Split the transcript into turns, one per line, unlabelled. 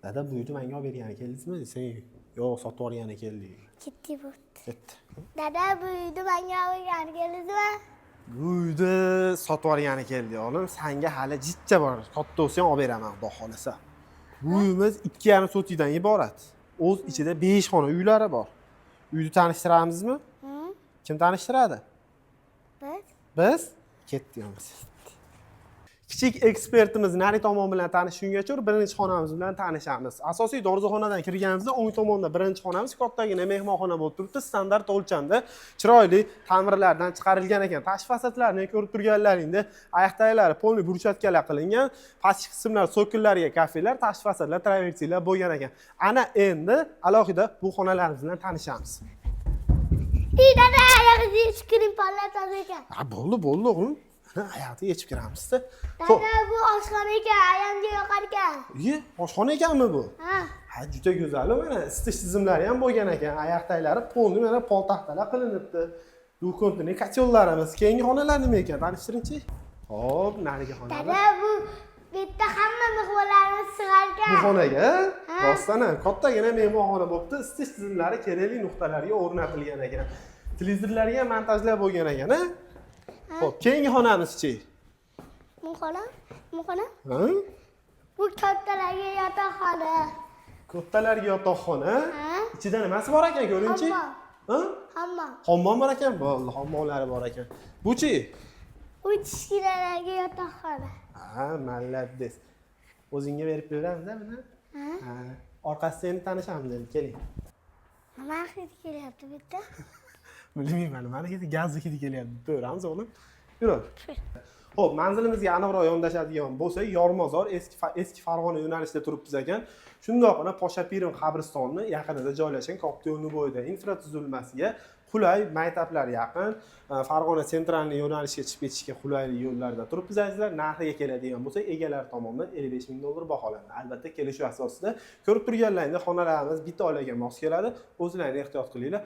Dada, bu uyni menga olib bergani keldingizmi desang, yo'q, sotib olgani keldik.
Ketdi, bo'pti.
Ketdi.
Dada, bu uyni menga olgani keldingizmi?
Bu uyni sotib olgani keldik, o'g'lim. Sanga hali jitcha bor. Katta bo'lsang, olib beraman, xudo xohlasa. Bu uyimiz 2,5 sotikdan iborat. O'z ichida 5 xona uylari bor. Uyni tanishtiramizmi?
Hı?
Kim tanishtiradi?
Biz.
Biz ketdik bo'lmasa. Kichik ekspertimiz nari tomon bilan tanishgungacha birinchi xonamiz bilan tanishamiz. Asosiy darvozaxonadan kirganimizda o'ng tomonda birinchi xonamiz kattagina mehmonxona bo'lib turibdi. Standart o'lchamda chiroyli ta'mirlardan chiqarilgan ekan. Tashqi fasadlarini ko'rib turganlaringda oyoqtaglari полный брусчатка lar qilingan, pastki qismlar so'killarga kafelar, tashqi fasadlar travertinlar bo'lgan ekan. Ana endi alohida bu xonalarimiz bilan tanishamiz.
Ey dada, oyog'ingizni yechib kiring, pollar toza ekan.
Ha, bo'ldi, bo'ldi, o'g'lim. Ana oyoqni yechib kiramizda. Xo'p.
Dada, bu oshxona ekan, ayamga yoqar ekan.
Iye, oshxona ekanmi bu?
Ha.
Ha, juda go'zal. Mana isitish tizimlari ham bo'lgan ekan. Oyoqtaglari полный mana pol taxtalar qilinibdi. Двухконтурный котёл larimiz. Keyingi xonalar nima ekan? Tanishtiringchi. Xo'p, narigi xonamiz.
Dada, bu yerda hamma mehmonlarimiz sig'ar ekan.
Bu xonaga
Ha.
rostdan ham kattagina mehmonxona bo'libdi. Isitish tizimlari kerakli nuqtalarga o'rnatilgan ekan. Televizorlarga ham montajlar bo'lgan ekan, a? Xo'p, keyingi xonamizchi?
Bu xona, bu xona.
Ha?
Bu kattalarga yotoqxona.
Kattalarga yotoqxona.
Ha?
Ichida nimasi bor ekan, ko'ringchi?
Hammom.
Ha?
Hammom.
Hammom bor ekan, bo'ldi, hammomlari bor ekan. Buchi?
Bu kichkinalarga yotoqxona.
Ha, молодец. O'zingga berib beramiz buni.
Ha?
Ha, orqasida endi tanishamiz endi, keling.
Nima hidi kelyapti bu yerda?
Bilmayman, nimani hidi, gazni hidi kelyapti. Ko'ramiz, o'g'lim. Yur. Xo'p, manzilimizga aniqroq yondashadigan bo'lsak, Yormozor eski Farg'ona yo'nalishida turibmiz ekan. Shundoqqina Poshapirim qabristoni yaqinida joylashgan, katta yo'lni bo'yida, infratuzilmasiga qulay, maktablar yaqin, Farg'ona центральный yo'nalishga chiqib ketishga qulayli yo'llarda turibmiz, azizlar. Narxiga keladigan bo'lsak, egalari tomonidan 55 ming dollar baholandi. Albatta, kelishuv asosida. Ko'rib turganlaringda xonalarimiz bitta oilaga mos keladi. O'zlaring ehtiyot qilinglar.